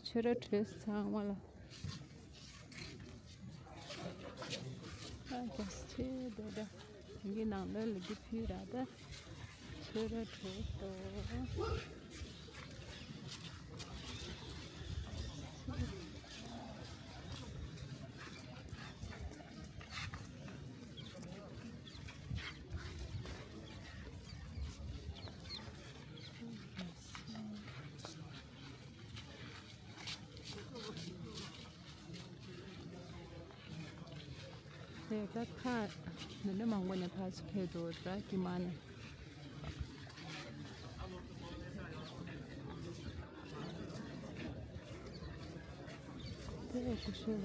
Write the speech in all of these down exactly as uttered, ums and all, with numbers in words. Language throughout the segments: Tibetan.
ཆོས་ར་བྲོས་ཚང་མ་ལ། ཨ་རྒྱ་ཆེ་དེ་འདྲ་དེང་གི་ནང་ལོ་ལ་གི་ཕུལ་ར་ད། ཆོས་ར་བྲོས་ཏོ། དེ་ད་ཁ་མི་འདྲ་མང་པོ་ནས་ཕར་ཚུར་ཕེབས་འདུག་ད་ཀྱི་མ་ནས། དེ་ཀུ་ཤུ་ལ།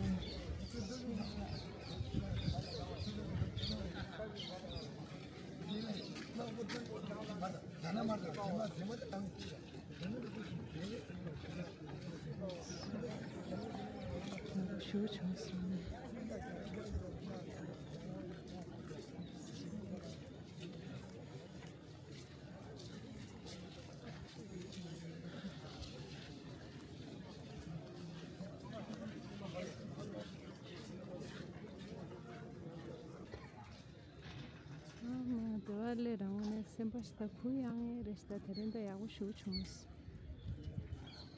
ཞུ་བྱུང་སོང་། ཨ་མ་དེ་བ་ལས་རང་ངོ་ནས་སེམས་པ་ཞིག་ད་གུ་ཡངས་ངེས་རེད་ཞིག་ད་དེ་རིང་ད་ཡག་པོ་ཞུ་བྱུང་།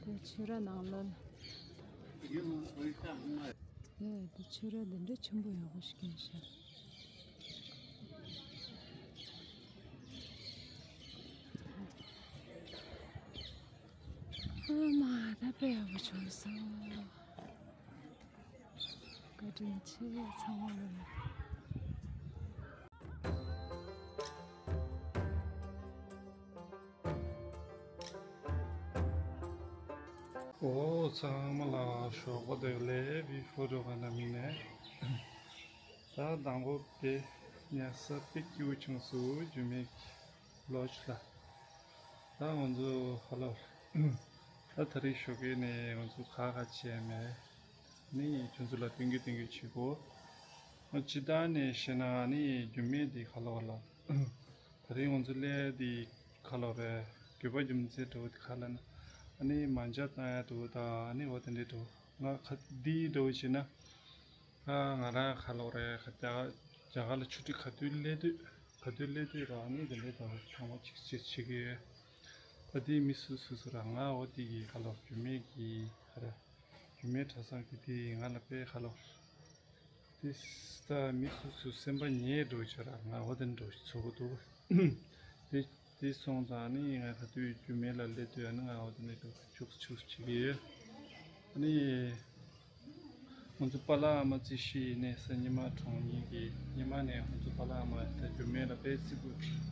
དེ་ཕྱི་ར་ནང་ལོ་ལ། དེ་དེ་ཕྱི་ར་འདི་འདྲ་ཆེན་པོ་ཡག་པོ་ཞིག་ཀྱང་ཤག་ཨ་མ་ད་དཔེ་ཡག་པོ་བྱུང་སོང་། བཀའ་དྲིན་ཆེ་ཚང་མ་ལ། ཨོ་ཚང་མ་ལ་ཞོགས་པ་བདེ་ལེགས། བི་ཕོ་རོ་ག་ན་མི་ནས། ད་དང་པོ་དེ་ཉལ་ས་དཔེ་སྐྱིད་པོ་བྱུང་སོང་། རྒྱུ་མེད་ལོ་ཆུ་ལ། ད་ང་ཚོ་ཧ་ལོ། ད་ད་རེས་ཞོགས་ཀས་ནས་ང་ཚོ་ཁ་ཁ་བྱས་མེད། ནི་ཁྱོད་ཚོ་ལ་སྟོན་གི་སྟོན་གི་བྱེད་གོ། སྤྱི་བཏང་ནས་བཤད་ན་ནི་རྒྱུ་མེད་འདི་ཁ་ལོ་ལ། ད་རེས་ང་ཚོ་སླེབས་འདི་ཁ་ལོ་རེད། རྒྱུ་པ་རྒྱུ་མཚན་འགྲོ་འདི་ཁ་ལ་ན། ཨ་ནི་མ་འཇའ་བཏང་ཡ་འགྲོ་ད་ཨ་ནི་འོ་དེ་འདྲས་འགྲོ། ང་ཁ་འདི་འགྲོ་བྱེད་ན། ཨ་ང་རང་ཁ་ལོ་རེད། ཁ་རྒྱ་རྒྱ་གར་ལ་ཆུ་ཊི་ག་དུས་སླེབས་དུས་ག་དུས་སླེབས་དུས་ར་ཨ་ནི་དེ་འདྲས་ད་ཚང་མ་གཅིག་གཅིག་བྱེད་ཀྱི་ཡོད། ད་དེ་མི་སུ་སུ་སུ་ར་ང་འོ་དེ་གི་ཁ་ལོ་རྒྱུ་མེད་ཀྱི་ཧ་ར། རྒྱུ་མེད་གྲྭ་ཚང་གི་དེ་ང་ལ་དཔེ་ཁ་ལོ། དེ་ད་མི་སུ་སུ་སེམས་པ་ཉེས་འགྲོ་ཆོག་ར་ང་འོ་དེ་འགྲོ་ཚོ་གི་འདུག་དེ་དེ་སོང་ཙང་ནི་ང་ག་དུས་རྒྱུ་མེད་ལ་སླེབས་དུས་ཨ་ནི་ང་འོ་དེ་ནས་འགྲོ་ཆུག་ཆུག་བྱེད་ཀྱི་ཡོད། ཨ་ནི། ང་ཚོ་པཱ་ལགས་ཨ་མ་རྩིས་ཤིག་ཡིན་ནས་ས་ཉི་མ་གྲོངས་ཉིན་གྱི་ཉི་མ་ནས་ང་ཚོ་པཱ་ལགས་ཨ་མ་ད་རྒྱུ་མེད་ལ་དཔེ་རྩིས་པོ་ཁྲིད།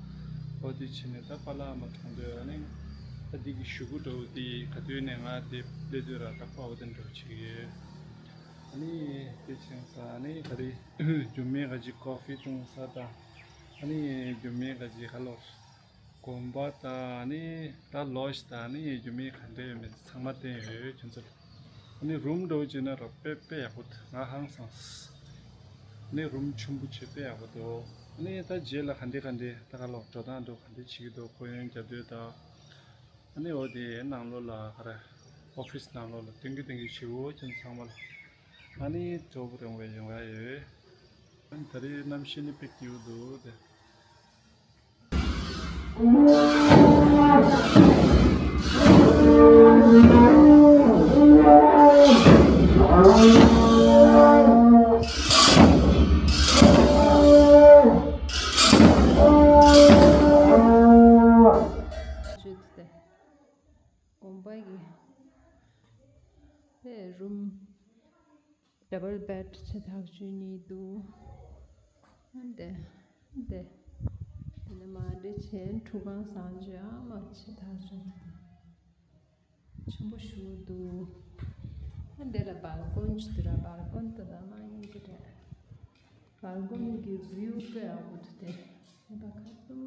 འོ་དེ་བྱས་ནས་ད་པཱ་ལགས་ཨ་མ་གྲོངས་དུས་ཨ་ནི་ད་འདི་གི་ཞུ་སྐུལ་འགྲོ་དེ་ག་དུས་ནས་ང་དེ་སླེབས་དུས་ར་ད་པཱ་འོ་དེ་འགྲོ་བྱེད་ཀྱི་ཡོད། ཨ་ནི་དེ་བྱས་ཙང་ཨ་ནི་ད་རེས་རྒྱུ་མེད་ག་ཅིག་ཀོ་ཧྥི་བཏུང་ས་དང་ཨ་ནི་རྒྱུ་མེད་ག་ཅིག་ཧ་ལོ། དགོན་པ་དང་ནི་ད་ལོ་ཞིག་དང་ནི་རྒྱུ་མེད་ག་འདྲ་ཡོད་མེད་ཚང་མ་བསྟན་ཡོད་ཁྱོད་ཚོ་ལ། ནི་རུམ་འགྲོ་བྱས་ན་ར་དཔེ་དཔེ་ཡག་པོ་འདུག་ང་ཧང་སངས། ནི་རུམ་ཆེན་པོ་བྱས་དཔེ་ཡག་པོ་འདུག་ནི་ད་རྗེས་ལ་ག་འདྲ་ག་འདྲ་ད་ག་ལོག་འགྲོ་སྟངས་འདུག་ག་འདྲ་བྱེད་ཀྱི་འདུག་ཁོ་ཡོན་རྒྱབ་སྡོད་དང་། ནི་འོ་དེ་ནང་ལོགས་ལ་ག་རེ་ཨོ་ཕིས་ནང་ལོགས་ལ་སྟོན་གི་སྟོན་གི་བྱེད་འོ་ཁྱོད་ཚང་མ་ལ། ཨ་ནི་གྲོགས་པོ་རིང་བའི་ཡོང་ཡ་ཡོད། ཨ་ནི་ད་རེས་གནམ་གཤིས་ནི་དཔེ་སྐྱིད་པོ་འདུག་དེ། དགོན་པ་གི་རུམ། ཌབ་བལ་བེཌ་ཆེ་ཐག་ཆོད་གཉིས་འདུག་ཨ་འདི། འདི། འདི་ནི་མ་འདྲེ་ཆེན་ཁྲུ་གང་སང་ཅི་ཨ་མ་ཆེ་ཐག་ཆོད་ཆེན་པོ་ཞུ་འདུག་ཨ་འདི་ལ་བལ་ཀོན་ཅི་འདུག་ར་བལ་ཀོན་དུ་ད་མ་ཡིན་གི་རེད། བལ་ཀོན་གི་བིའུ་དཔེ་ཡག་པོ་འདུག་སྟེ། ནི་པ་ཁ་ཏུ་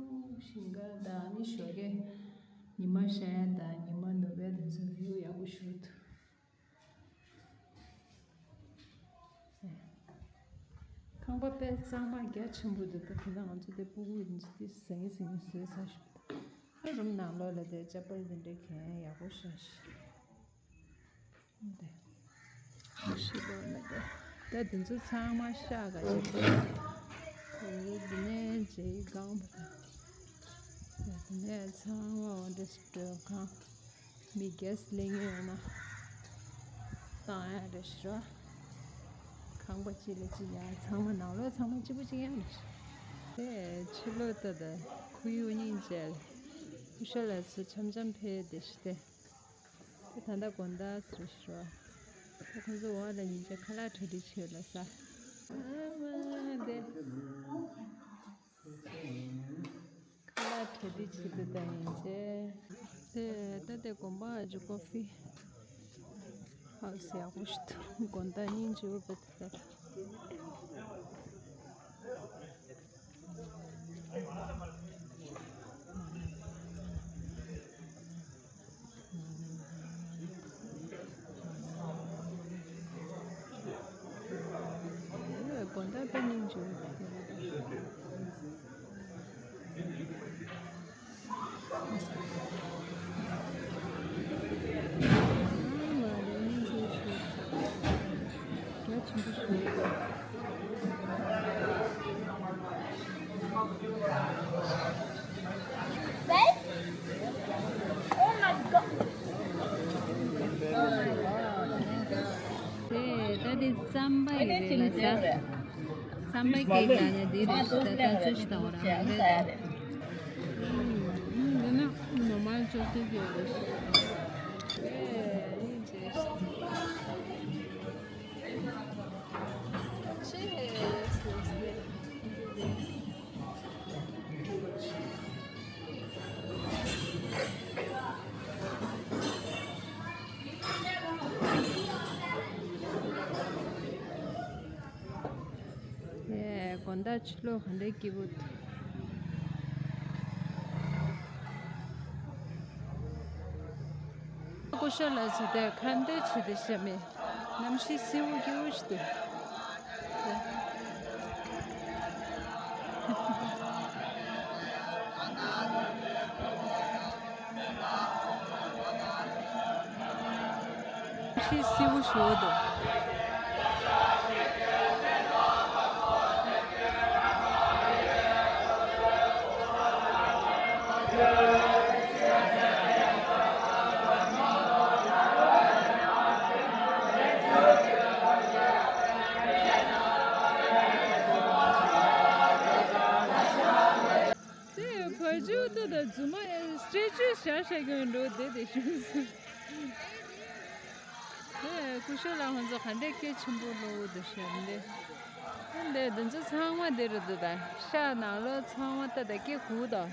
ཤིང་ག་ད་ནི་ཞོགས་ཀས་ཉི་མ་ཤར་ཡ་ད་ཉི་མ་ནུབ་ཡ་དེ་ཚོ་བིའུ་ཡག་པོ་ཞུ་འདུག་ཁང་པ་དཔེ་གཙང་མ་རྒྱ་ཆེན་པོ་འདུག་ད་དེ་ན་ང་ཚོ་དེ་སྤུ་གུ་ཡིན་ཚེ་དེ་ཟང་ངེ་ཟིང་ངེ་བཟོས་ཚར་ཞིག་ད་རུམ་ནང་ལོགས་ལ་དེ་ཅ་པལ་དེ་འདྲས་གྱོན་ཡག་པོ་ཤ་ཤི། ཤི་བ་མེད་དེ། ད་དེ་ཚོ་ཚང་མ་ཤ་ག་ཞིག་རེད། དེ་ཚོ་འདི་ནས་རྗེས་གང་བ་དང་། དེ་ནས་ཚང་མ་འོ་འདྲ་ཞིག་སྤྲོད་གང་། མི་གེས་ལེན་ཡོད་ན་བཏང་ཡ་རེད་ཤི་ར། ཁང་པ་གཅིག་ལ་གཅིག་ཡ་ཚང་མ་ནང་ལོགས་ཚང་མ་གཅིག་པ་གཅིག་ཡ་རེད་ཤི། དེ་ཕྱི་ལོགས་ད་ད་ཁོར་ཡུག་སྙིང་རྗེ། ཁུ་ཤ་ལ་ཚོ་འཆམ་འཆམ་ཕེབས་བསྡད་ཤི་དེ། དེ་ད་ལྟ་དགོང་དག་ཟེར་ཤོག་དེ་ཁོང་ཚོ་འོག་ལ་ཉིན་ཆ་ཁ་ལག་གྲ་སྒྲིག་བྱེད་ལ་ས། ཨ་མ་དེ། ཁ་ལག་གྲ་སྒྲིག་བྱེད་དུ་ད་ཡིན་ཅེ། དེ་ད་དེ་དགོན་པ་ཨ་ཇུ་ཀོ་ཧྥི་ཧའུ་སི་ཡག་པོ་ཞིག་འདུག་དགོང་དག་སྙིང་རྗེ་པོ་དེ་ལྟར། Oh my god. དེ་ད་དེ་རྩམ་པ་ཡིན་རེད་ལ་ས། རྩམ་པ་ཀེག་ལ་ནི་འདི་རེད་ཤི་ད་ད་ཚོད་ཤི་ད་འོ་ར་མ་རེད། འདི་ནི་ནོར་མལ་ཅོག་ཙེ་ཡོད་རེད་ཤི། དེ་ཡིན་ཅེ་ཤི། ཡེ། དགོང་དག་ཕྱི་ལོགས་ག་འདྲའི་སྐྱིད་པོ་འདུག་སྐུ་ཞབས་ལགས་ཚོ་དེར་ཁ་འདོན་བྱེད་དུ་བཤད་མེད། གནམ་གཤིས་བསིལ་པོ་སྐྱིད་པོ་ཞིག་འདུག་ཤི་སིའུ་ཞུ་འདུག་དེ་བ་ཇུ་ཏོ་དང་རྫུན་མ་ཡང་སྤྲེལ་ཆུ་ཤ་ཤ་གྱོན་འགྲོ་བསྡད་དེ་ཞུ་སོང་། དེ་སྐུ་ཞབས་ལགས་ཁོང་ཚོ་ག་འདྲའི་སྐད་ཆེན་པོ་ལོ་འདུག་ཤག་འདི། འདི་འདི་ཚོ་ཚང་མ་འདི་རུ་འདུག་ད་ཤ་ནང་ལོགས་ཚང་མ་ལྟ་ད་སྐད་གུག་དང་།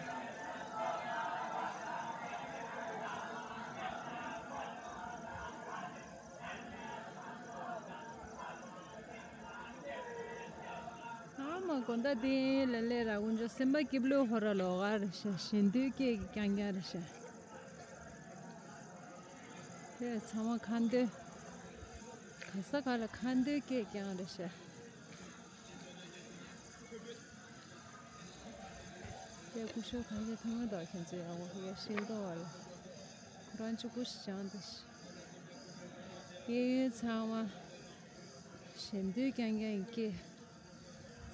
ཨ་མ་དགོང་དག་དེ་ལ་ལས་ར་དཀོན་མཆོག་སེམས་དཔའ་སྐྱིད་པོ་ཧོ་ར་ལོ་ག་རེད་ཤག་ཞལ་འདོན་སྐད་ཀྱང་ཀྱང་རེད་ཤག་དེ་ཚང་མ་ཁ་འདོན། ག་ས་ག་ལ་ཁ་འདོན་སྐད་ཀྱང་རེད་ཤག་དེ་སྐུ་ཞབས་གང་ཞིག་ཐུག་མ་དང་ཁྱེད་ཚོ་ཡག་པོ་ཡ་ཤེས་མདོག་བ་ལ་ཁོ་རང་གཅིག་པུ་ཞིག་བྱང་དེ་ཤག་གཡས་གཡོན་ཚང་མ་ཞལ་འདོན་རྐྱང་རྐྱང་ཡིན་སྐད།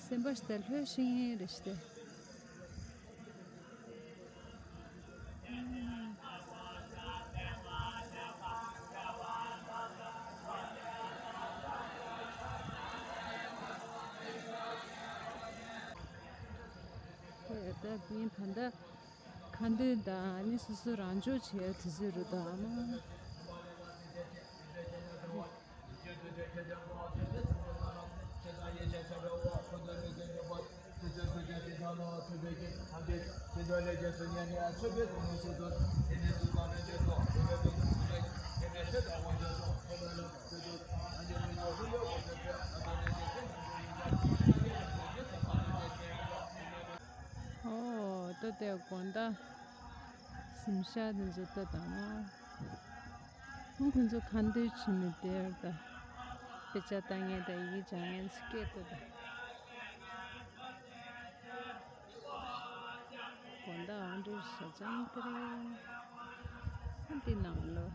སེམས་པ་ཞིག་ད་ལྷོད་ཤིང་ཡིན་རེ་ཞིག་སྟེ། ད་ཡིན་ད་ལྟ། ཁ་འདོན་དང་ནི་སོ་སོ་རང་སྦྱོང་བྱེད་ཡ་དུས་ཚོད་རུ་དང་། ཨོ། ད་དེ་དགོང་དག་གཟིམ་ཤག་དེ་ཚོ་ལྟ་དང་། ཁོང་ཚོ་ཁ་འདོན་བྱེད་མི་དེར་ད་དཔེ་ཆ་ལྟ་མཁན་དང་ཡི་གེ་སྦྱང་མཁན་ཚོ་སྐད་ལྟ་དང་། དགོང་དག་འོ་འདྲ་ཞེ་ཅང་དེ་རེད། འདི་ནང་ལོ།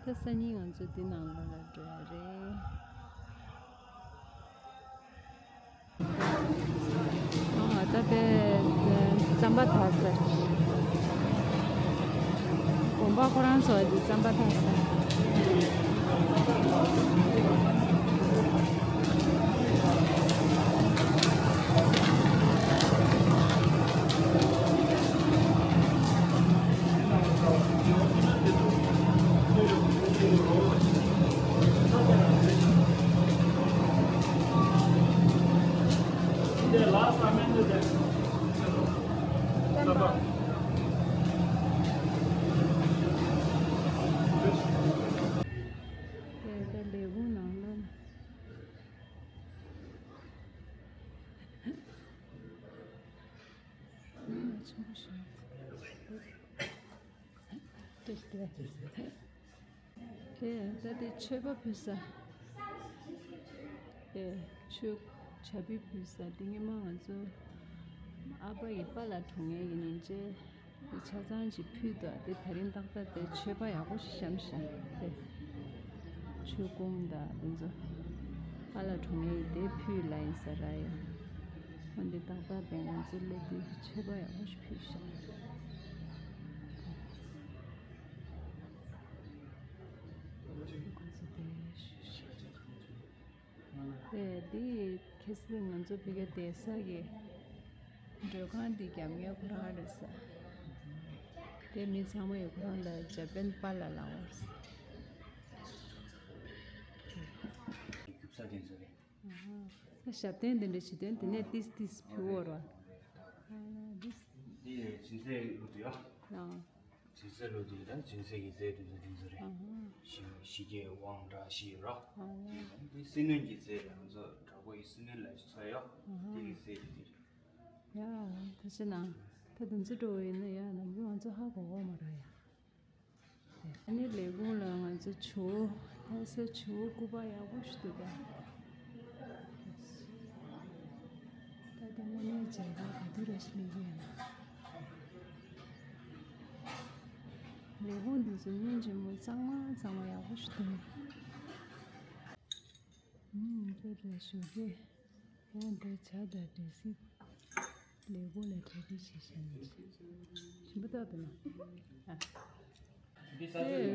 ད་སང་ཉིན་ང་ཚོ་འདི་ནང་ལོགས་ལ་འགྲོ་ཡ་རེད། ཨ། ད་དེ་རྩམ་པ་འཐག་ས། དགོན་པ་ཁོ་རང་ཚོ་འདི་རྩམ་པ་འཐག་ས། དེ་ད་དེ་མཆོད་པ་ཕུལ་ས། དེ་མཆོད་ཆ་ཕུད་ཕུལ་ས་དེ་སྔོན་མ་ང་ཚོ་ཨ་ཕ་ཡི་པཱ་ལགས་གྲོངས་ཡས་ཀྱི་ཉིན་བྱས། དེ་ཆ་ཚང་ཅིག་ཕུལ་འདུག་དེ་ད་རིང་ཏག་ཏག་དེ་མཆོད་པ་ཡག་པོ་ཞིག་བཤམས་ཤག་དེ་མཆོད་ཀོང་དང་དེ་ཚོ་པཱ་ལགས་གྲོངས་ཡས་དེ་ཕུལ་ལ་ཡིན་ས་ར་ཡ། འོན་ཏེ་ཏག་ཏག་དེ་ང་ཚོ་སླེབས་དུས་མཆོད་པ་ཡག་པོ་ཞིག་ཕུལ་ཤག་ཁོ་ཚོ་དེ་ཞུ་ཤག་དེ་དེ་ཁ་སང་ང་ཚོ་ཕ་གིར་བསྡད་ས་གི་མགྲོན་ཁང་འདི་རྒྱབ་ངའི་ཁོ་རང་རེད་ས། དེ་མི་ཚང་མ་ཡི་ཁོ་རང་ལ་ཇ་པན་པཱ་ལགས་ལབ་པ་རེད། རྒྱུག་ས་དེ་ཚོ་རེད། ཨ་ཧ། ད་ཞབས་བརྟན་དེ་འདྲ་བྱེད་དོན་དེ་ནས་ཏིས་ཏིས་ཕུལ་བོར་བ། ཨ་ལ་འདི། འདི་སྦྱིན་སྲེག་ལུགས་དེ་ཡ། ཨ། སྦྱིན་སྲེག་ལུགས་དེ་ཡ་ད་སྦྱིན་སྲེག་གི་རྫས་དེ་ཚོ་དེ་ཚོ་རེད། ཨ་ཧ། ཞི་ཞི་རྒྱས་དབང་དྲག་ཞི་ར། ཨ་ལ། དེ་སྲི་མནན་གྱི་རྫས་རེད། ང་ཚོ་དྲག་པོ་ཡི་སྲི་མནན་ལ་ཚོ་ཡ། ཨ་ཧ། དེ་གི་རྫས་དེ་དེ་རེད། ཡ། ད་ཅི་ན། ད་དེ་ཚོ་འགྲོ་བ་ཡིན་ན་ཡ་ནམ་རྒྱུན་ང་ཚོ་ཧ་གོ་གོ་མ་ར་ཡ། ཨ་ནི་ལས་ཁུངས་ལ་ང་ཚོ་ཇོ་བོ། ལྷ་ས་ཇོ་བོ་སྐུ་པར་ཡག་པོ་ཞིག་འདུག་ག་ད་ལྟ་དངོས་གནས་མཇལ་ཁ་ག་དུས་ར་ཞིག་སླེབས་ཀྱི་ཡོད་ན། ལས་ཁུངས་འདི་ཚོ་སྔོན་ཆད་མོ་གཙང་མ་གཙང་མ་ཡག་པོ་ཞིག་འདུག་ཨུམ། དཔེ་དེ་ཞོགས་ཀས། ཡང་འདིར་ཇ་དང་འབྲས་སིལ། ལས་ཁུངས་ལ་གྲ་སྒྲིག་བྱེད་བཞིན་ཡིན། ཞིམ་པོ་ཏོག་ཏོ་ན། ཨ། དེ་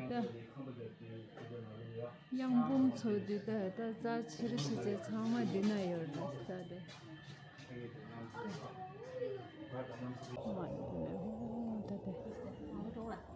ད། གཡང་འབུམ་ཚོ་འདི་ད་ད་རྩ་ཆེར་བྱེད་ཚད་ཚང་མ་འདི་ན་ཡོད་རེད་ད་ད་དེ། མ་ཡོད་ནས་ཧོ་ད་དེ།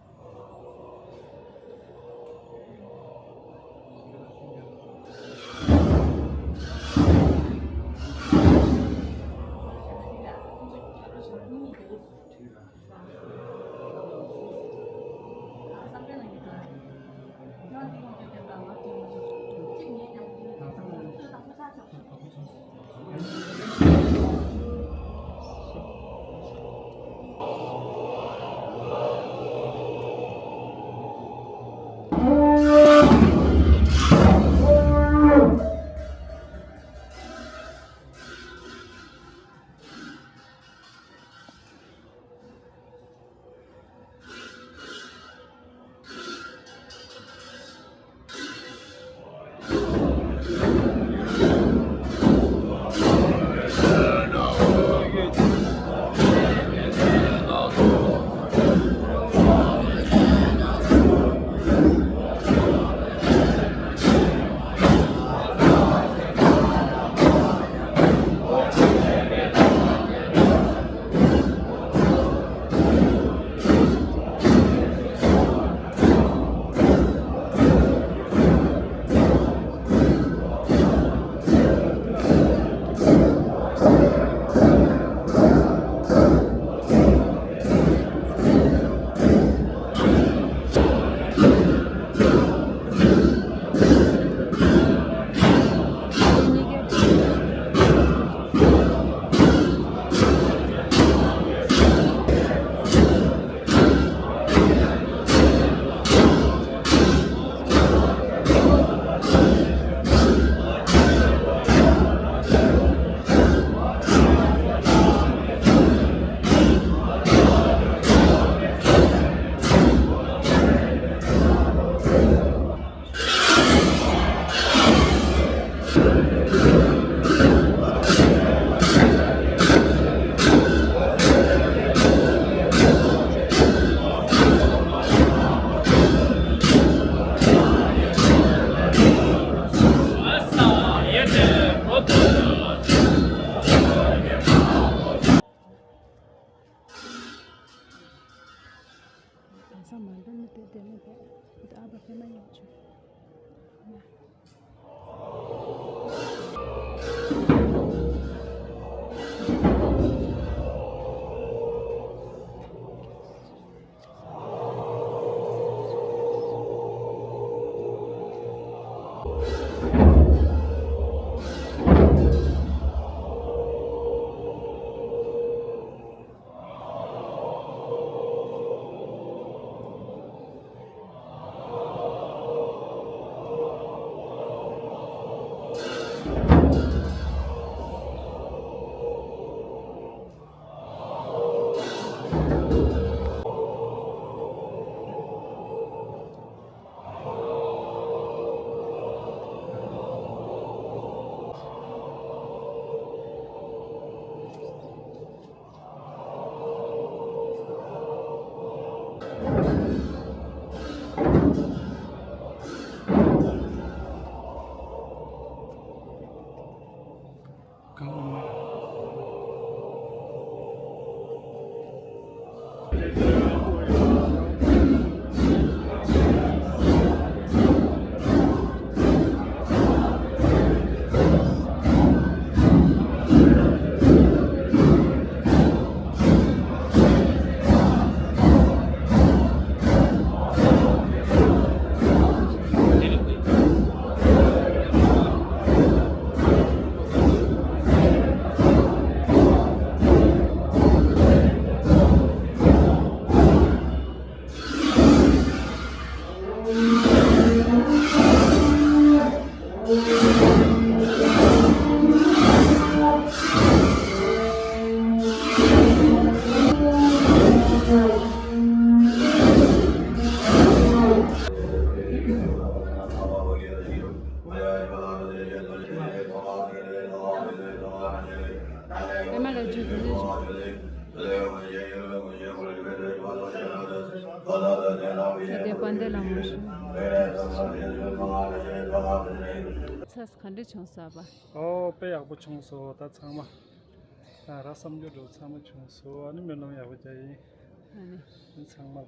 མ་འདུག་ནི་དེ་དེ་ནི་དེ་དེ་ཨ་བ་ཕེ་མ་ཡོང་ཆུ། ཨེ་མ་ལ་ཇུ་དེ་ནས་ཇུ། ད་དེ་དཔལ་ལྡན་ལྷ་མོ་ཞུ། ཚས་ག་འདྲ་བྱུང་ས་པ། ཨོ་དཔེ་ཡག་པོ་བྱུང་སོང་ད་ཚང་མ། ད་ར་བསམ་རྒྱུ་འགྲོ་ཚང་མ་བྱུང་སོང་ཨ་ནི་སྨོན་ལམ་ཡག་པོ་རྒྱག་ཡིན། ཨ་ནི། ཚང་མ་ལ།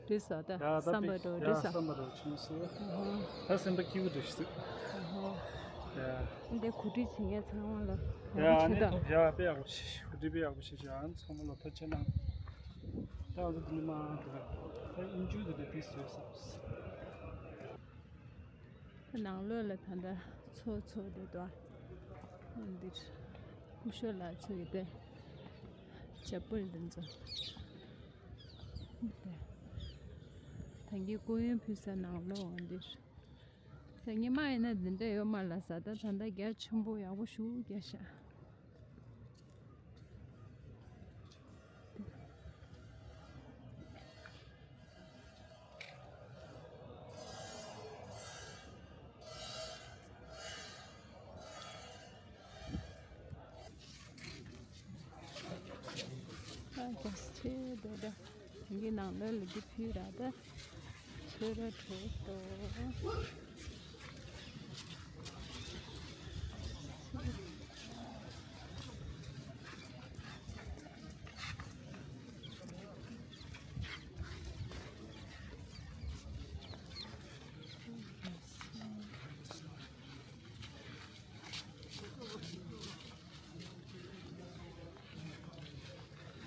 འགྲིག་སོང་ད་ཡ་ད་བསམ་པ་པིག་འགྲོ་ཡ་འགྲིག་སོང་། བསམ་པ་འགྲོ་བྱུང་སོང་། ཨ་ཧོ། ད་སེམས་པ་སྐྱིད་པོ་འགྲོ་ཞིག་སོང་། ཨ་ཧོ། ཡ། འདི་གོ་སྒྲིག་བྱེད་མཁན་ཚང་མ་ལ་ཡ་ཨ་ནི་ཡ་དཔེ་ཡག་པོ་བྱེད་ཤིག་གོ་སྒྲིག་དཔེ་ཡག་པོ་བྱེད་ཤིག་ཨ་ནི་ཚང་མ་ལ་ཐུགས་རྗེ་གནང་། ད་ང་ཚོ་འདི་ནས་མར་འགྲོ་ད་ཨིན་ཇུ་འདི་འདྲ་འདི་བཟོས་སོང་། ནང་ལོགས་ལ་ད་ལྟ་ཚོགས་ཚོགས་བསྡད་འདུག་འདིར་སྐུ་ཞབས་ལགས་ཚོ་ཡོད་དེ། ཇ་པུལ་འདི་ཚོ། ད་གིན་སྐུ་ཡོན་ཕུལ་ས་ནང་ལོགས་འདིར། ད་ཉི་མ་ཡིན་ན་འདི་འདྲ་ཡོད་མ་རེད་ལབ་ས། ད་ད་ལྟ་རྒྱ་ཆེན་པོ་ཡག་པོ་ཞེ་པོ་རྒྱག་ཤག་ཨ་ཅག་ཆེ་དེ་འདྲ། དེང་གི་ནང་ལོགས་ལ་འདི་ཕུལ་ར་ད། ཆོས་ར་གྲོལ་ཏོ།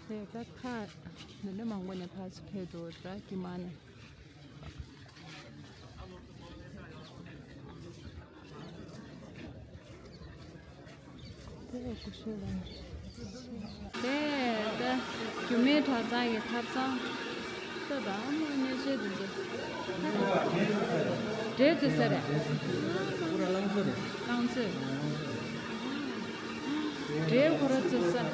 དེ་ད་ཁ་འདི་འདྲ་མང་པོ་ནས་ཕར་ཚུར་ཕེབས་འདུག་ད་དཀྱིལ་མ་ནས། དེ་ཀུ་ཤུ་ལ། དེ་ད་རྒྱུད་སྨད་གྲྭ་ཚང་གི་ཐབ་ཚང་། ལྟོས་དང་ཨ་མ་གནས་མཆོད་དེ་ཚོ། འབྲས་བཙོས་ས་རེད། ཁོ་རང་རླངས་བཙོས་རེད། རླངས་བཙོས། འབྲས་ཁོ་རང་བཙོས་ས།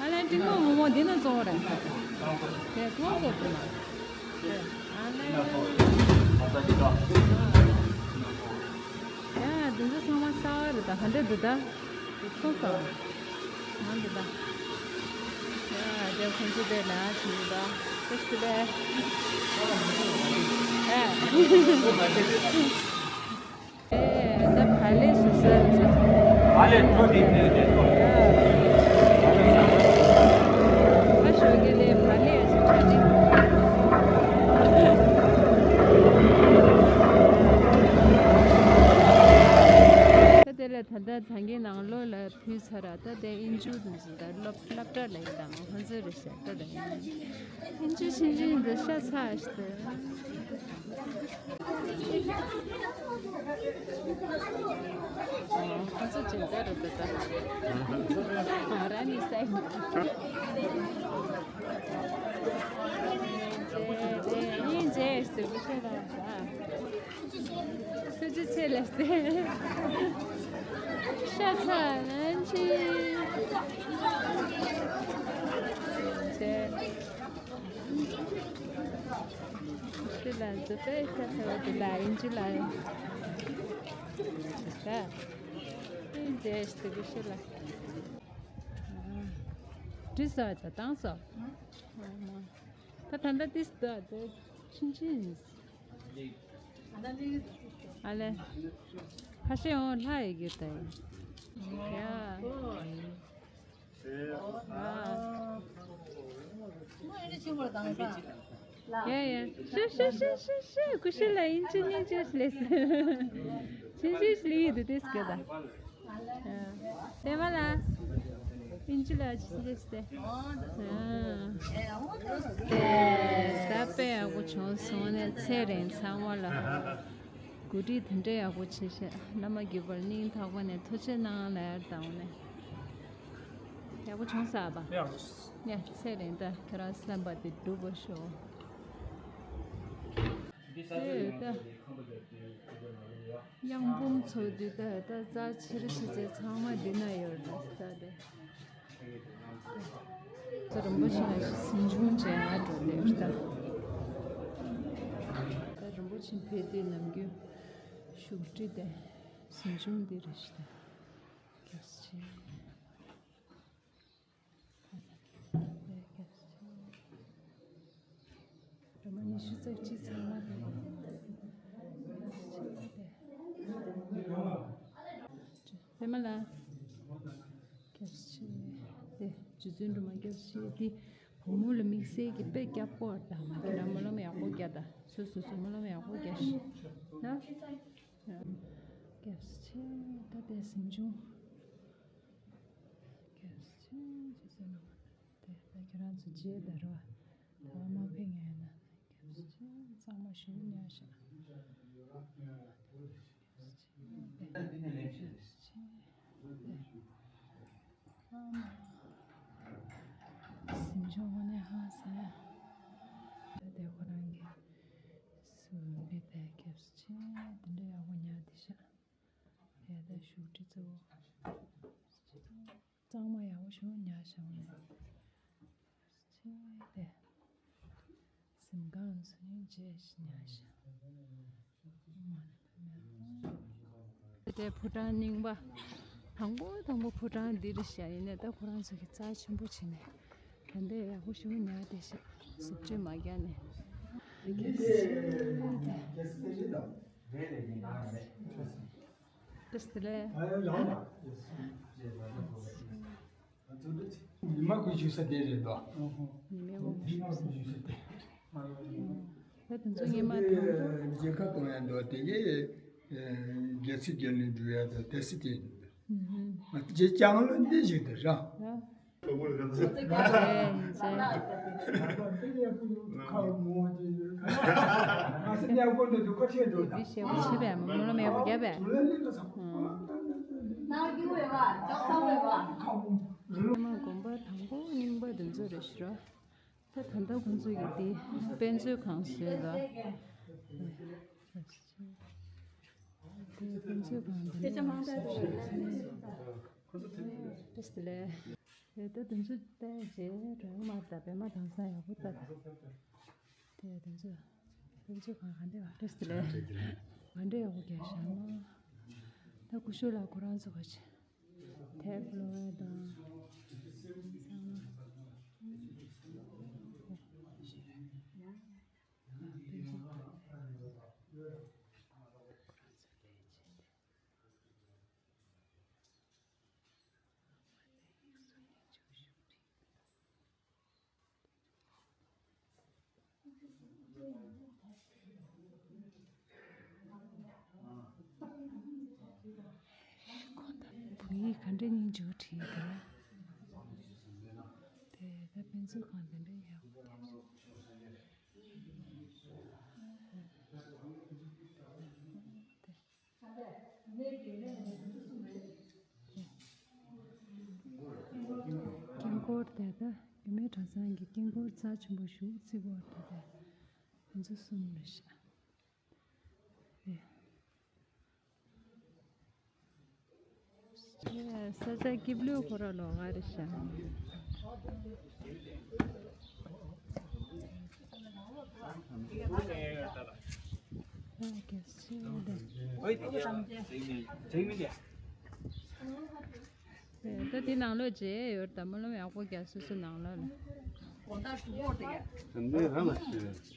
ཨ་ལས་འབྲི་མོ་མོ་མོ་འདི་ན་བཙོང་རེད། དེ་ཐོག་བཙོས་དེ་ན། དེ་ཨ་ལས། ཡ་འདི་ཚོ་ཚང་མ་གསར་པ་རེད་ད་ག་འདྲ་འདུག་ད། འདི་ཚོ་གསར་པ། ང་འདི་ད། ཡ་དེ་ཁོང་ཚོ་དེ་ལ་བྱིན་ད། ཏོག་ཙམ་པས། ཨེ། ད་བག་ལེབ་བཟོ་ས་རེད། བག་ལེབ་ཐོ་དེ་དེ་དེ་ཐོ། ཨ་ལེ་ས་ས། ད་དེ་ལས་ད་ལྟ་ད་གིན་ནང་ལོགས་ལ་ཕུལ་ཚར་ར། ད་དེ་དབྱིན་ཇུ་དུ་འཛིན་ད་སློབ་སློབ་གྲྭ་ལ་ཡི་དང་ཁོང་ཚོ་རེ་བཤད་ད་དེ་དབྱིན་ཇུ་ཆུང་ཆུང་འདི་ཤ་ཚ་ཞིག་ད། ཁོ་ཚོ་ཇི་ལྟར་རེད་ད། ང་རང་ནི་སའི། ཡིན་ཇེ་ཟེར་གི་ཤོད་ད། ཐུགས་རྗེ་ཆེ་ལབ་སྟེ། ཤ་ཚ་ནན་ཆེ། ཇེ། ཁྱེད་ལ་འཛུལ་པའི་ཁ་ཚ་བ་དེ་ལ་ཡིན་གྱི་ལ་ཡིན། ད་ཨིན་ཇེ་ཞིག་དེ་གི་ཤི་ལ། འདྲི་ས་ད་བཏང་ས། ད་ད་ལྟ་ཏིས་ད་དེ་ཆིན་ཆིན། ཨ་ལེ། ཁ་ཤས་འོང་ལྷ་ཡི་གི་ད་ཡིན། ཡ། ཡ་ཡ། ཤི་ཤི་ཤི་ཤི་ཤི། ཀུ་ཤི་ལ་ཨིན་ཅི་ནིང་ཅི་ལེ་སི། ཅི་ཅི་ལི་དུ་ཏེ་སྐད་ད། ཡ། ཏེ་མ་ལ། ཨིན་ཅི་ལ་ཅི་ལེ་སི་ཏེ། ཡ། ས་པེ་ཡག་པོ་བྱུང་སོང་ནས་ཚེ་རིང་ཚང་མ་ལ། གོ་སྒྲིག་དེ་འདྲའི་ཡག་པོ་བྱེད་ཤག་བླ་མ་བརྒྱུད་པར་སྙིང་ཐག་པ་ནས་ཐུགས་རྗེ་གནང་ལབ་ཡར་བཏང་ནས། ཡག་པོ་བྱུང་ས་པ། ཡག་པོ་བྱུང་། ཡ། ཚེ་རིང་ད་ཁྱེད་རང་བསམ་པ་དེ་འགྲུབ་པར་ཤོག་དེ་ད་གཡང་འབུམ་ཚོགས་འདུ་ད་ད་རྩ་ཆེར་ཆེ་ཚེ་ཚང་མ་འདི་ན་ཡོད་རེད་ད་ད་དེ། ད་རིན་པོ་ཆེ་ལ་གཟིམ་ཆུང་བྱས་ཨ་འགྲོ་དེ་རེད་ད། ད་རིན་པོ་ཆེ་ཕེབས་དུས་ནམ་རྒྱུན་བཞུགས་ཁྲི་དེ་གཟིམ་ཆུང་འདི་རེད་ཤག་ད། སྐྱབས་རྗེ། སྐྱབས་རྗེ། སྒྲོལ་མ་ཉི་ཤུ་རྩ་གཅིག་ཚང་མ་དེ་དེ། པད་མ་ལགས། སྐྱབས་རྗེ། དེ་རྗེ་བཙུན་སྒྲོལ་མ་སྐྱབས་རྗེ་དེ་བུ་མོ་ལ་དམིགས་བསལ་གྱི་དཔེ་སྐྱབས་ཀོ་ད་མ་ཁྱེད་རང་སྨོན་ལམ་ཡག་པོ་རྒྱག་ད། སོ་སོ་སོ་སྨོན་ལམ་ཡག་པོ་རྒྱག་ཤིག་ན། སྐྱབས་རྗེ་ད་དེ་གཟིམ་ཆུང་། སྐྱབས་རྗེ་ཇི་སྲིད་ནམ་དེ་ད་ཁྱེད་རང་ཚོ་རྗེས་ད་རོ། ད་མ་ཕེབས་ངེས་ན་སྐྱབས་རྗེ་གཙང་མ་ཞུ་ཉག་ཤག་སྐྱབས་རྗེ་སྐྱབས་རྗེ་ཨ་མ། གཟིམ་ཆུང་ངོ་ནས་ཧང་སང་། ད་དེ་ཁོ་རང་གི་སུ་ཕེབས་ད་སྐྱབས་རྗེ་དེ་འདྲ་ཡག་པོ་ཉག་དེ་ཤག་དེ་ལྟར་བཞུགས་ཁྲི་གཙོ་བོ། གཙང་མ་ཡག་པོ་ཞིག་ཉར་བཞག་པ་རེད། ཅེས་ཏེ། གཟིམ་ཁང་སུ་ཡིན་བྱས་ཤིག་ཉར་བཞག་དེ་ཕོ་བྲང་རྙིང་པ། དང་པོ་དང་པོ་ཕོ་བྲང་འདི་རེད་ཤག་ཡིན་ནའི་ད་ཁོ་རང་ཚོ་གི་རྩ་ཆེན་པོ་བྱས་ནས་ད་ལྟ་ཡག་པོ་ཞིག་ཉར་བསྡད་ཤག་གཟི་བརྗིད་མ་རྒྱག་ནས། བཀྲ་ཤིས་བདེ་ལེགས། ཉི་མ་དགུ་བཅུ་ས་དེ་རེད་དོ། ཉི་མ་དགུ་བཅུ་ས་དེ། ད་དེ་ཚོ་ཉི་མ་དང་པོ། རྒྱལ་ཁ་གཏོང་ཡ་འདུག་དེ་གའི་རྒྱལ་སྲིད་རྒྱལ་བློན་འགྲུབ་ཡ་འདུག་དེ་སྲིད་དེ་འདུག་རྗེ་ལྕང་ལོ་འདི་ཞིག་འདུག་ར། དམག་དགོན་པ་དང་པོ་རྙིང་པ་འདི་ཚོ་རེད་ཤག་ར། ད་ད་ལྟ་ཁོང་ཚོས་ཀྱི་དེ་དཔེ་མཛོད་ཁང་བཟོས་ལ། དེ་དཔེ་མཛོད་ཁང་འདི་ནས་བཟོས་ཤག་བཀྲ་ཤིས་བདེ་ལེགས། དེ་ད་དེ་ཚོ་བལྟས་རྗེས་རང་མ་ད་པད་མ་དྭངས་སང་ཡག་པོ་ལྟ་ད། དེ་དེ་ཚོ་དེ་ཚོ་གང་ག་འདྲ་བ། བཀྲ་ཤིས་བདེ་ལེགས། གང་འདྲ་ཡག་པོ་རྒྱག་ཤག་ན། ད་སྐུ་ཞབས་ལགས་ཁོ་རང་ཚོ་ག་ཅི་དེབ་ཀློག་ཡ་དང་། ཚང་མ། ཁོང་ད་བོད་ཡིག་ག་འདྲ་སྙིང་རྗེ་པོ་བྲིས་འདུག་དེ་ད་དཔེ་མཛོད་ཁང་དེ་འདྲ་ཡག་པོ་རེད། དཀྱིལ་འཁོར་དེ་ད་རྒྱུད་སྨད་གྲྭ་ཚང་གི་དཀྱིལ་འཁོར་རྩ་ཆེན་པོ་ཞེ་པོ་བརྩིགས་པ་དེ་ད་ཕན་ཚུན་གསུམ་རེད་ཤག་ས་ཆ་སྐྱིད་པོ་ཁོ་ར་ལོགས་ཀ་རེད་ཤག་ད་དེ་ནང་ལོགས་མཇལ་ཡོད་རེད། ད་སྨོན་ལམ་ཡག་པོ་རྒྱག་སོ་སོ་ནང་ལོགས་ལ། དེ་འདྲའི་ར་ལ་ཞེས།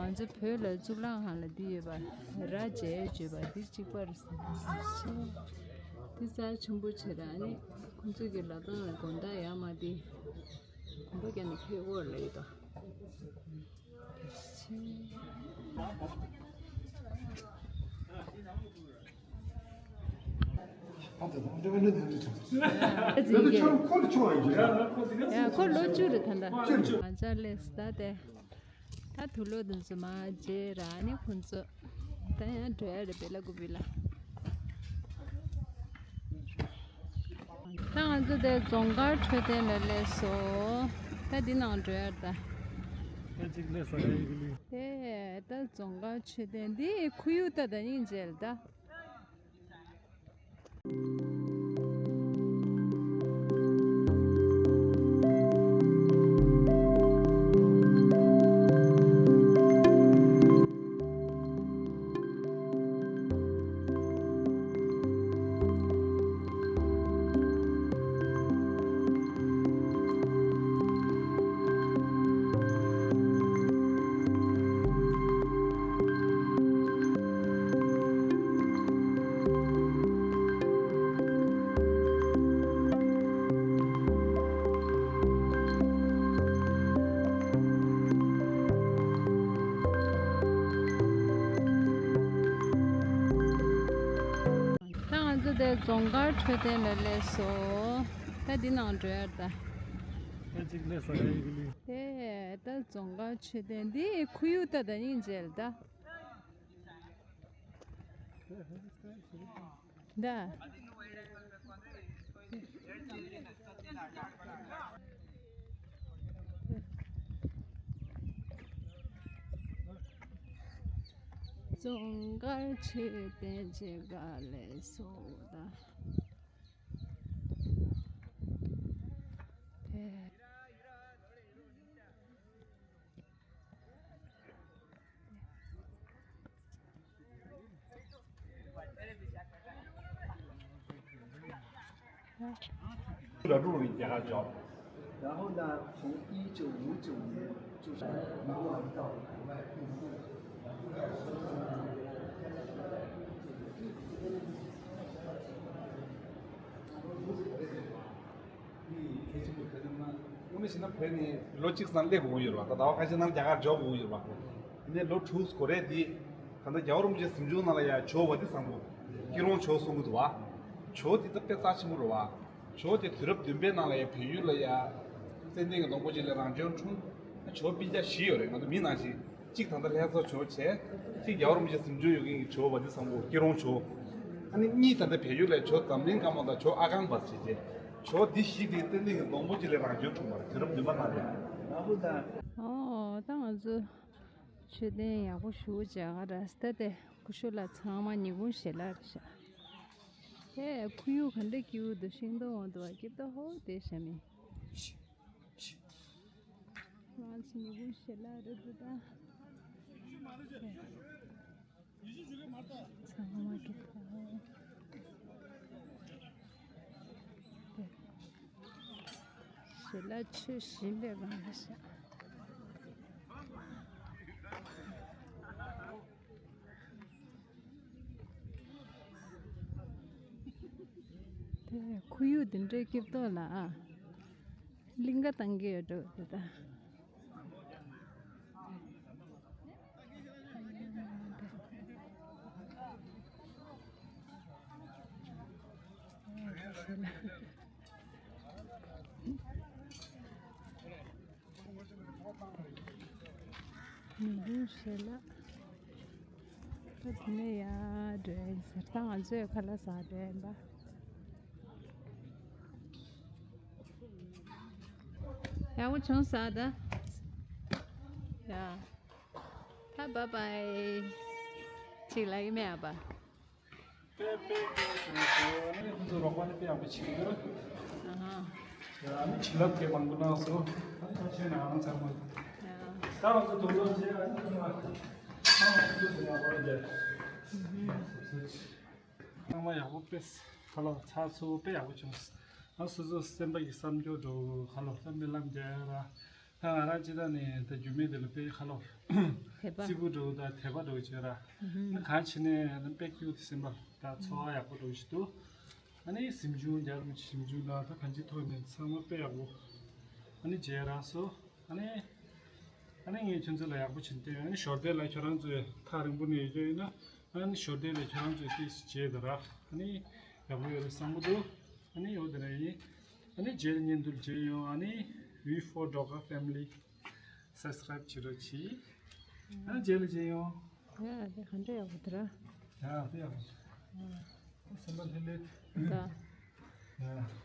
ང་ཚོ་བོད་ལ་གཙུག་ལག་ཁང་ལ་འདི་ཡོད་པ། ར་མཇལ་བརྗོད་པ་འདི་གཅིག་པ་རེད་ཟེར། འདི་རྩ་ཆེན་པོ་བྱེད་ར་ནི་ཁོང་ཚོ་གི་ལ་ཏང་ལ་དགོང་དག་ཡར་མར་འདི་གོམ་པ་རྒྱག་ནས་ཕེབས་ཀྱི་ཡོད་རེད་ད། ཁོ་ལོ་བཅུ་རེད་ད་ལྟ། ང་ཅག་ལས་སུ་ད་ལྟ་དེ། ད་དུག་ལོག་དེ་ཚོ་མར་བརྗེས་ར་ནི་ཁོང་ཚོ་ད་ཡང་འགྲོ་ཡ་རེད། བེ་ལ་ཀུ་བི་ལ། ད་ང་ཚོ་དེ་རྫོང་དཀར་མཆོད་རྟེན་ལ་སླེབས་སོང་། ད་འདི་ནང་འགྲོ་ཡ་རེད་ད། ད་ཅིག་སླེབས་ས་ཡ་ཡི་གི་ལི། དེ་ད་རྫོང་དཀར་མཆོད་རྟེན་འདི་ཁོར་ཡུག་ད་ད་ནི་མཇལ་ད། ད་ང་ཚོ་དེ་རྫོང་དཀར་མཆོད་རྟེན་ལ་སླེབས་སོང་། ད་འདི་ནང་འགྲོ་ཡ་རེད་ད། ད་ཅིག་སླེབས་ས་ཡ་ཡི་གི་ལི། དེ་ད་རྫོང་དཀར་མཆོད་རྟེན་འདི་ཁོར་ཡུག་ད་ད་ནི་མཇལ་ད། འདི། རྫོང་དཀར་མཆོད་རྟེན་བཅས་ག་ལས་སོ་ད། དེ། དངོས་གནས་བྱས་ན་བོད་ནས་ལོ་གཅིག་ཙམ་སླེབས་དགོས་ཀྱི་ཡོད་རེད་པ། ད་ཟླ་བ་ཁ་ཤས་ནང་རྒྱ་གར་འབྱོར་དགོས་ཀྱི་ཡོད་རེད་པ། དེ་ནས་ལོ་དྲུག་འགོར་རེད་དེ། ད་ལྟ་རྒྱལ་བ་རིན་པོ་ཆེ་གཟིམ་ཆུང་ནང་ལ་ཡ་ཇོ་བོ་དྷི་སམ་བྷོ། སྐྱིད་རོང་ཇོ་བོ་གསུང་གི་འདུག་བ། ཇོ་བོ་དེ་ད་དཔེ་རྩ་ཆེན་པོ་རེད་བ། ཇོ་བོ་དེ་དུས་རབས་བདུན་པའི་ནང་ལ་ཡ་བལ་ཡུལ་ལ་ཡ་ཙན་དན་གྱི་སྡོང་པོ་ཅིག་ལས་རང་བྱོན་འཁྲུངས། ཇོ་བོ་སྤུན་ཀྱག་བཞི་ཡོད་རེད། ང་ཚོ་མི་ནང་བཞིན། གཅིག་ད་ལྟ་ལྷ་ས་ཇོ་བོ་བྱས། གཅིག་རྒྱལ་བ་རིན་པོ་ཆེ་གཟིམ་ཆུང་ཡོད་མཁན་གྱི་ཇོ་བོ་བ་དྷི་སམ་བྷོ། སྐྱིད་རོང་ཇོ་བོ། ཨ་ནི་གཉིས་ད་ལྟ་བལ་ཡུལ་ལ་ཇོ་བོ་འཛམ་གླིང་དཀར་མོ་དང་ཇོ་བོ་ཨ་ཀང་བ་བྱས་རྗེས་ཇོ་བོ་འདི་བཞི་དེ་ཙན་དན་གྱི་སྡོང་པོ་ཅིག་ལས་རང་བྱོན་འཁྲུངས་པ་རེད། དུས་རབས་བདུན་པ་ནང་ལ། ཨོ་ད་ང་ཚོ་མཆོད་རྟེན་ཡག་པོ་ཞེ་པོ་མཇལ་ག་ར་སྟེ། དེ་སྐུ་ཞབས་ལགས་ཚང་མ་ཉི་གུང་ཞལ་ལག་རེད་ཤག་དེ་ཁོར་ཡུག་ག་འདྲ་སྐྱིད་པོ་འདུག་ཤིང་སྡོང་འོང་འདུག་བ། སྐྱིད་པོ་ད་ཧོ་དེ་ཤ་མི། ང་ཚོ་ཉི་གུང་ཞལ་ལག་རེད་འདུག་ད། ཚང་མ་སྐྱིད་པོ། ཞལ་ལག་མཆོད་བཞིན་པའི་སྒང་ལ་ཤག་དེ་ཁོར་ཡུག་དེ་འདྲའི་སྐྱིད་པོ་ལ་ཨ། གླིང་ག་བཏང་གི་ཡོད་འགྲོ་འདུག་ད། མི་འདུག་ཤེས་ལ། ད་དེ་ནས་ཡར་འགྲོ་ཡིན་ཟེར། ད་ང་ཚོས་ཁ་ལག་ཟ་འགྲོ་ཡིན་པ། ཡག་པོ་བྱུང་ཟེར་ད། ཡ། ད་བཱའི་བཱའི། ཅིག་ལབ་ཀྱི་མེད་ཨ་པ། དཔེ་དཔེ་དཔེ་བྱུང་སོང་། ཨ་ནི་ཁོང་ཚོ་རོགས་པ་ནི་དཔེ་ཡག་པོ་བྱེད་ཀྱི་འདུག་ཨ་ཧ། ཡ། ཨ་ནི་བྱིན་རླབས་དེ་མང་པོ་གནང་སོང་། ཨ་ནི་ཐུགས་རྗེ་ཆེ་ནས་ཨང་ཚང་མ། ཡ། ད་ང་ཚོ་དུག་སློང་བྱས། ཨ་ནི་ཚང་མ་ཚང་མ་ཚུར་ཟིན་ཡག་པོ་རེད་དེ། ཚང་མ་ཡག་པོ་དཔེ། ཁ་ལོ་ཚགས་ཚུད་པོ་དཔེ་ཡག་པོ་བྱུང་། ཨ་སོ་སོ་སེམས་པ་གི་བསམ་སྐྱོ་འགྲོ། ཁ་ལོ་ད་རྨི་ལམ་རྒྱག་ཡ་ར། ད་ང་རང་སྤྱིར་བཏང་ནས་ད་རྒྱུད་སྨད་དེ་ལ་དཔེ་ཁ་ལོ་དད་པ། རྩིས་པོ་འགྲོ་དང་དད་པ་འགྲོ་བྱས་ར། ཨ་ནི་གང་བྱས་ནས་ཨ་ནི་དཔེ་སྐྱིད་པོ་དེ་སེམས་པ་ད་ཚོར་བ་ཡག་པོ་འགྲོ་ཞིག་འདུག་ཨ་ནི་གཟིམ་ཆུང་རྒྱ་རུ་གཟིམ་ཆུང་དང་ད་གང་ཅིའི་ཐོག་ནས་ཚང་མ་དཔེ་ཡག་པོ་ཨ་ནི་མཇལ་རག་སོང་། ཨ་ནི། ཨ་ནི་ངས་ཁྱོད་ཚོ་ལ་ཡག་པོ་བྱས་ནས་སྟོན། ཨ་ནི་ཞོར་དེ་ལ་ཁྱོད་རང་ཚོས་ཐག་རིང་པོ་ནས་ཡོད་ཡིན་ན། ཨ་ནི་ཞོར་དེ་ལ་ཁྱོད་རང་ཚོས་ཏོག་ཙམ་མཇལ་དང་ར། ཨ་ནི་ཡག་པོ་ཡོད་རེད་བསམ་གྱི་འདུག་ཨ་ནི་འོ་དེ་འདྲ་ཡིན། ཨ་ནི་མཇལ་ཉན་འདུག་མཇལ་ཡོང་། ཨ་ནི་V for Doga Family Subscribe བྱེད་རོགས་གྱིས། ཨ་ནི་མཇལ་ལ་མཇལ་ཡོང་། ཡ། དེ་ག་འདྲ་ཡག་པོ་འདུག་ར། ཡ། དེ་ཡག་པོ་འདུག་སེམས་པ་ལྷོད་ལྷོད་འདུག་ད། ཡ།